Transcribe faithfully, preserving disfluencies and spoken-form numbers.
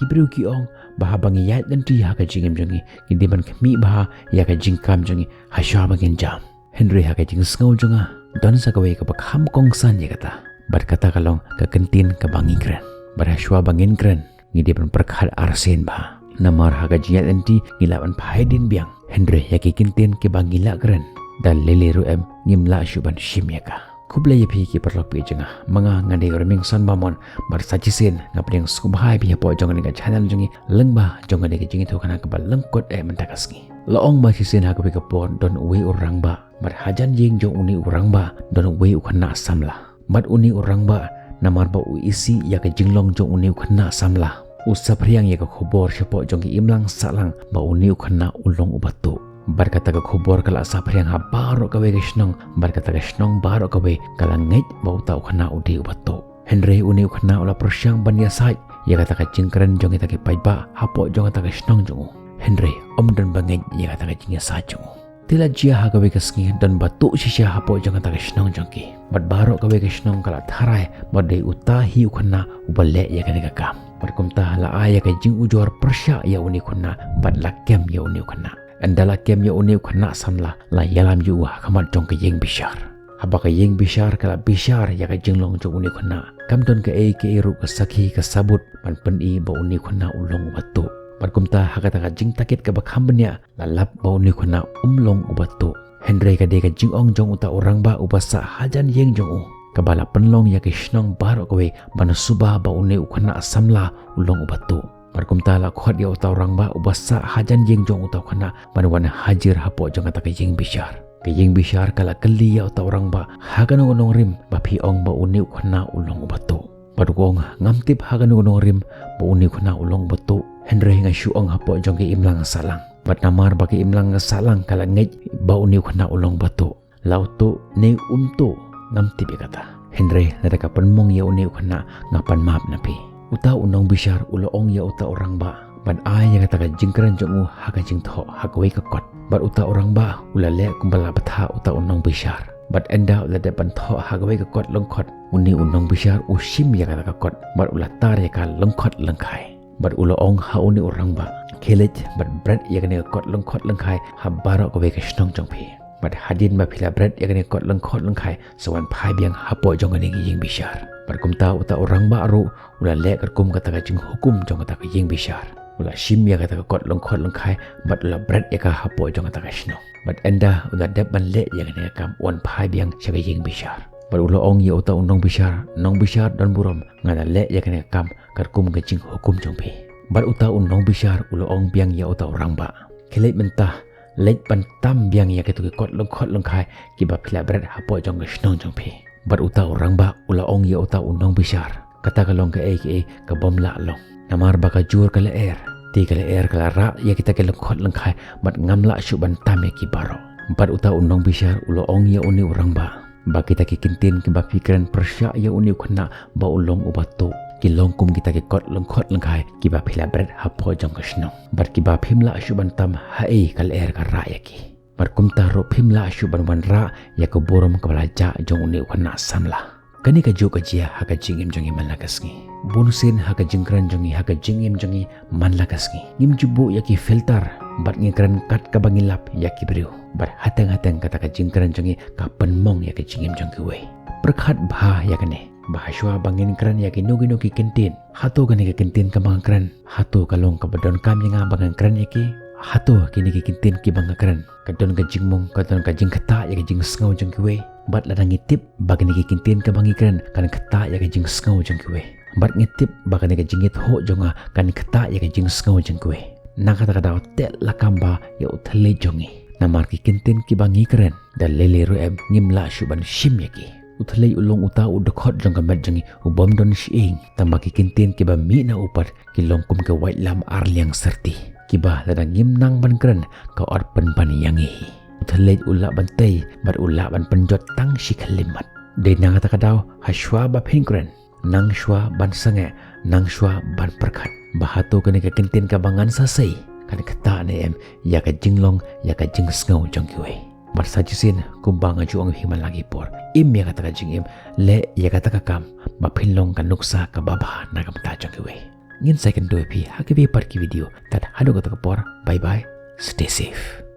Ki briew ki ong ba haba ngi ïaid lynti ha ka jingim jong ngi, ngi dei ban khmih bha ïa ka jingkam jong ngi ha shwa ba ngin jam. Hynrei ha ka jingsngew jong nga, don sa kawei kaba kham kongsan ïa kata. Bad kata ka long ka kyntien kaba ngi kren. Bad ha shwa ba ngin kren, ngi dei ban pyrkhat arsien bha. Namar ha ka jingïaid lynti ngi lah ban phai dien biang. Hynrei ïa ki kyntien kiba ngi lah kren, da lei lei ruh em ngim lah shuh ban shim ïa ka. Khublei ïa phi ki paralok ki jong nga, ma nga nga dei u Rymmiang Sanbamon, bad sa shisien nga pdiang sngewbha ïa phi hapoh jong kane ka channel jong ngi, lyngba jong kane ka jingïathuhkhana kaba lyngkot eh mynta ka sngi. La ong ba shisien ha kawei ka por don uwei u rangbah, bad hajan ïing jong une u rangbah don uwei u khynnah samla. Bad une u rangbah, namar ba u isih ïa ka jinglong jong une u khynnah samla, u saphriang ïa ka khubor shapoh jong ki imlang sahlang ba une u khynnah u long uba tuh. Bad kata ka khubor ka la saphriang ha baroh kawei ka shnong, bad kata ka shnong baroh kawei ka la ngeit ba uta u khynnah u dei uba tuh. Hynrei une u khynnah u la pyrshang ban ïasaid ïa kata ka jingkren jong kita ki paidbah hapoh jong kata ka shnong jong u. Hynrei ym don ba ngeit ïa kata ka jingïasaid jong u. Te la jia ha kawei ka sngi don ba tuh shisha hapoh jong kata ka shnong jong ki. Bad baroh kawei ka shnong ka la tharai ba dei uta hi u khynnah uba leh ïa kane ka kam. Bad kumta la ai ïa ka jingujor pyrshah ïa une u khynnah bad la kem ïa une u khynnah. Ynda la kem ïa une u khynnah samla, la ïalam ïa u ha khmat jong ka ïing bishar. Haba ka ïing bishar ka la bishar ïa ka jinglong jong une u khynnah, kam don kaei kaei ruh ka sakhi ka sabut ban pyni ba une u khynnah u long uba tuh. Bad kumta ha kata ka jingtakit kaba kham bniah, la lap ba une u khynnah um long uba tuh. Hynrei ka dei ka jingong jong uta u rangbah uba sah hajan ïing jong u, kaba la pynlong ïa ki shnong baroh kawei ban suba ba une u khynnah samla u long uba tuh. Bad kumta la khot ïa uta u rangbah uba sah hajan ïing jong uta u khynnah ban wan hajir hapoh jong kata ka ïing bishar. Ka ïing bishar ka la kylli ïa uta u rangbah, ha kano ka nongrim ba phi ong ba une u khynnah u long uba tuh? Bad u ong, ngam tip ha kano ka nongrim ba une u khynnah u long uba tuh. Hynrei nga shu ong hapoh jong ka imlang sahlang. Bad namar ba ka imlang sahlang ka la ngeit ba une u khynnah u long uba tuh, la u tuh ne um tuh, ngam tip ïa kata. Hynrei lada ka pynmong ïa une u khynnah, nga pan map na phi. Uta u nongbishar u la ong ïa uta u rangbah ban ai ïa kata ka jingkren jong u ha ka jingthoh ha kawei ka kot. Bad uta u rangbah u la leh kumba la bthah uta u nongbishar. Bad ynda u la dep ban thoh ha kawei ka kot lyngkhot, une u nongbishar u shim ïa kata ka kot bad u la tar ïa ka lyngkhot lyngkhai. Bad u la ong ha une u rangbah, khie leit bad bret ïa kane ka kot lyngkhot lyngkhai ha baroh kawei ka shnong jong phi. Bad hadien ba phi la bret ïa kane ka kot lyngkhot lyngkhai, sa wan phai biang hapoh jong kane ka ïing bishar. Bad kumta uta u rangbah ruh u la leh katkum kata ka jinghukum jong kata ka ïing bishar. U la shim ïa kata ka kot lyngkhot lyngkhai bad u la bret ïa ka hapoh jong kata ka shnong. Bad ynda u la dep ban leh ïa kane ka kam, u wan phai biang sha ka ïing bishar. Bad u la ong ïa uta u nongbishar, nongbishar don burom, nga la leh ïa kane ka kam katkum ka jinghukum jong phi. Bad uta u nongbishar u la ong biang ïa uta u rangbah, khie leit mynta, leit ban tam biang ïa kito ki kot lyngkhot lyngkhai kiba phi la bret hapoh jong ka shnong jong phi. Bad uta u rangbah u la ong ïa uta u nongbishar, kata ka long kaei kaei kabym lah long. Namar ba ka jur ka lyer, te ka lyer ka la rah ïa kita ki lyngkhot lyngkhai bad ngam lah shuh ban tam ïa ki baroh. Bad uta u nongbishar u la ong ïa une u rangbah ba kita ki kyntien kiba phi kren pyrshah ïa une u khynnah ba u long uba tuh, ki long kum kita ki kot lyngkhot lyngkhai kiba phi la bret hapoh jong ka shnong, bad kiba phim lah shuh ban tam haei ka lyer ka rah ïa ki. Bad kumta ruh phim lah shuh ban wanrah ïa ka burom kaba la jah jong une u khynnah samla. Kane kajuh ka jia ha ka jingim jong ngi man la ka sngi. Bun sien ha ka jingkren jong ngi, ha ka jingim jong ngi man la ka sngi, ngim ju buh ïa ki filter bad ngi kren kat kaba ngi lap ïa ki briew. Bad hateng hateng kata ka jingkren jong ngi ka pynmong ïa ka jingim jong kiwei. Pyrkhat bha ïa kane, ba ha shwa ba ngin kren ïa kino kino ki kyntien, hato kane ka kyntien kaba nga kren, hato ka long kaba donkam ïa nga ba ngan kren ïa ki? Hato kine ki kyntien kiba nga kren ka don ka jingmong, ka don ka jingktah ïa ka jingsngew jong kiwei? Bad lada ngi tip ba kine ki kyntien kaba ngi kren kan ktah ïa ka jingsngew jong kiwei, bad ngi tip ba kane ka jingïathuh jong nga kan ktah ïa ka jingsngew jong kiwei, na kata ka daw teh lakam bha ïa u thylliej jong ngi. Namar ki kyntien kiba ngi kren, da lei lei ruh em ngim lah shuh ban shim ïa ki. U thylliej u long uta u dkhot jong ka met jong ngi u bym don shyieng, tangba ki kyntien kiba mih na u pat ki long kum ka waitlam ar liang syrti, kiba lada ngim nang ban kren ka ot pynban ïa ngi hi. U thylliej u lah ban tei bad u lah ban pynjot tang shi khyllipmat. Dei na kata ka daw, ha shwa ba phin kren, nang shwa ban sangeh, nang shwa ban pyrkhat ba hato kane ka kyntien kaba ngan sa sei kan ktah ne em ïa ka jinglong, ïa ka jingsngew jong kiwei. Bad sa shisien, kumba nga ju ong ïa phi man la ki por, im ïa kata ka jingim, leh ïa kata ka kam ba phin long ka nuksa kaba bha na ka bynta jong kiwei. ngin sa ïakynduh ïa phi ha kiwei pat ki video. Tad haduh kata ka por, bye bye, stay safe.